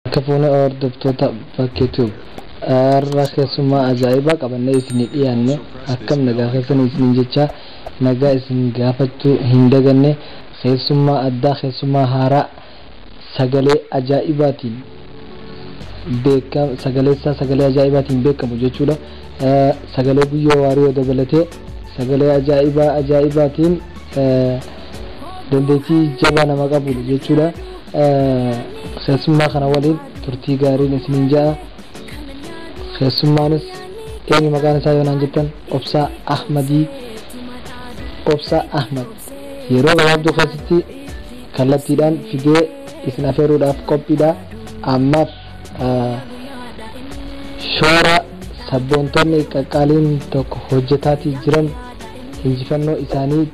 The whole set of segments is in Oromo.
Harka fuune hordoftoota Bakkee Tube, har'a keessummaa ajaa'ibaa qabannee isinii dhiyaanne. Akkam nagaa keessan isiniin jecha, nagaa isin gaafachuu hin daganne. Keessummaa addaa, keessummaa haaraa sagalee ajaa'ibaatiin beekam, sagaleessaa sagalee ajaa'ibaatiin beekamu jechuudha. Sagalee Guyyoo Waariyoo dabalatee sagalee ajaa'ibaa ajaa'ibaatiin dandeettii jabaa nama qabudha jechuudha. Keessummaa kana waliin turtii gaariin isiniin ja'a. Keessummaanis eenyu maqaan isaa yoo naan jettan, Obsaa Ahmadii. Obsaa Ahmad yeroo gabaabduu keessatti kallattiidhaan fidee isin afeeruudhaaf qophiidha. Ammaaf shoora sabboontonni qaqqaaliin tokko hojjetaatii jiran, injifannoo isaanii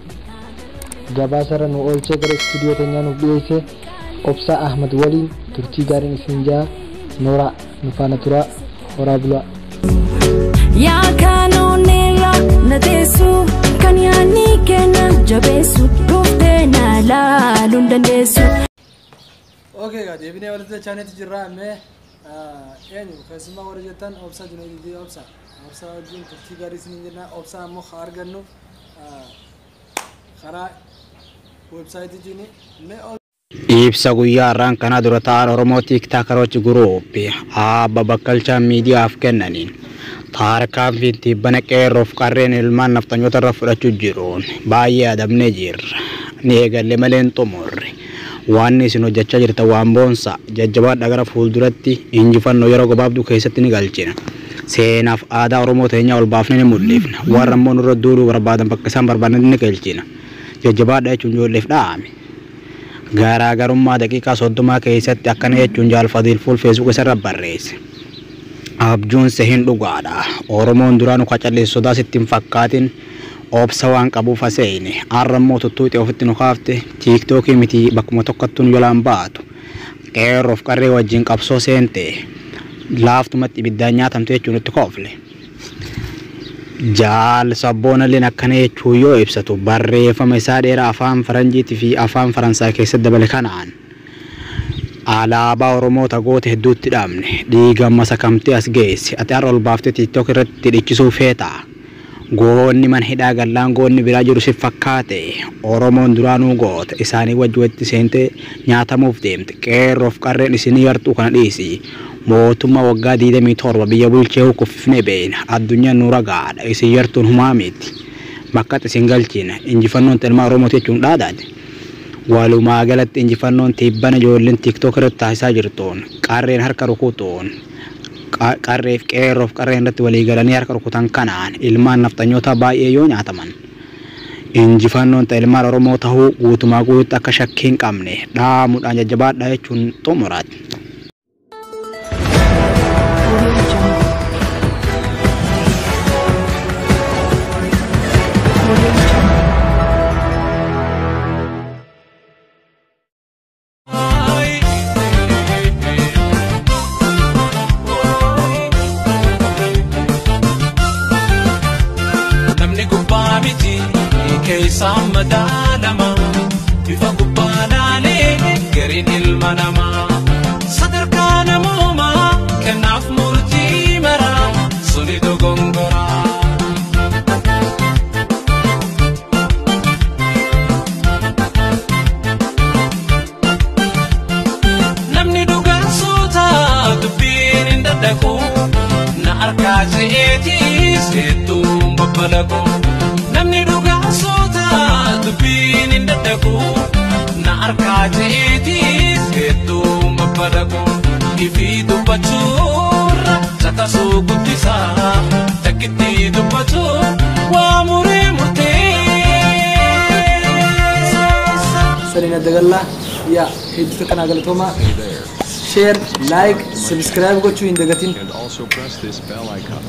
gabaasarra nu oolchee gara istuudiyoo keenyaa nuuf dhiyeesse Obsaa Ahmad waliin turtii gaariin isin ja'a. Nooraa nu faana turaa, horaa bulaa. Yaa kaanoonirra na teessu, kan yaadni kenna jabeessu, dhuftee na laaluun dandeessu. Okay, egaa deebinee walitti dachaaneeti jirra. Mee eenyu keessumaa warra jettan, Obsaa Junaydii. Obsaa wajjin turtii gaarii isiniin jenna. Obsaa ammoo haa argannu karaa weebsaayitiitiin mee. Ibsa guyyaa har'aan kana dura ta'an Oromoo TikTokerooti Group Aabba Bakkalchaa miidiyaaf kennaniin, tarkaanfiin tibbana qeerroof qarreen ilmaan nafxanyoota irra fudhachuu jiruun baay'ee adabnee jirra. Ni eegalle malee hin xumurre. Waan isin hojjechaa jirtan waan boonsa, jajjabaadha. Gara fuulduratti injifannoo yeroo gabaabduu keessatti ni galchina. Seenaaf aadaa Oromoo teenyaa ol baafnee ni mul'ifna. Warra immoo nurra duuluu barbaadan bakka isaan barbaadan ni galchina. Jajjabaadha jechuun ijoolleef dhaame. Garaagarummaa daqiiqaa 30 keessatti akkana jechuun Jaal Fadiil fuul Facebook isarra barreesse. Abjuun sehin dhugaadha. Oromoon duraanuu kacalleessu sodaa sitti hin fakkaatin, obsa waan qabuuf haseene. Har'a immoo tuttuuxee ofitti nu kaafte, TikTokii miti bakkuma tokkottuu nu jalaan baatu. Qeerroof qarree wajjin qabsoo seente. Laaftumatti ibiddaan nyaatamte jechuun itti koofle. Jaal Sabboonalleen akkana jechuun yoo ibsatu barreeffama isaa dheeraa afaan Faranjiitii fi afaan Faransaay keessatti dabale kanaan. Alaabaa Oromoo tagoota hedduutti dhabne, dhiiga masakamtee as geesse, ati har'a ol baaftee TikTok irratti dhichisuu feetaa. Goonni mana hidhaa gallaan goonni biraa jiru si fakkaate. Oromoon duraanuu goota, isaanii wajji walitti seentee nyaatamuuf deemte. Qeerroof qarreen isinii yartuu kana dhiisi. Mootummaa waggaa 27 biyya bulchee kuffifnee beeyna. Addunyaan nu ragaadha. Isin yartuun humaa miti. Bakkatti isin galchina. Injifannoon ilmaa Oromooti jechuun dhaadaate. Walumaa galatti injifannoon tibbana ijoolleen TikTok irratti taasisaa jirtuun, qarreen harka rukutuun, qarreef qeerroof qarreen irratti walii galanii harka rukutan kanaan ilmaan nafxanyoota baay'ee yoo nyaataman, injifannoon ilmaan Oromoo tahuu guutumaa guututti akka shakkii hin qabne dhaamuudhaan jajjabaadha jechuun xumuraati. Audio Jungle. Audio Jungle. Namni gubbaa miti keessaan madaalama, bifa gubbaa laalee gariin ilma namaa sadarkaa namoomaa kennaaf murtii maraa suni dogongoraa. Namni dhugaan suuta dubbiin hin daddaqu, na argaa je'eetis hedduun babbalaqu. Namni dhugaan suuta dubbiin hin daddaqu, na argaa je'eetis hedduun babbalaqu. Ifii dubbachuurra caqasuu guddisaa, takkitti dubbachuu waa muree murteessa. Saliin Addagallaa yaa hedduu takka galatooma. Share, like, subscribe gochuu hin dagatin. And also press this bell icon.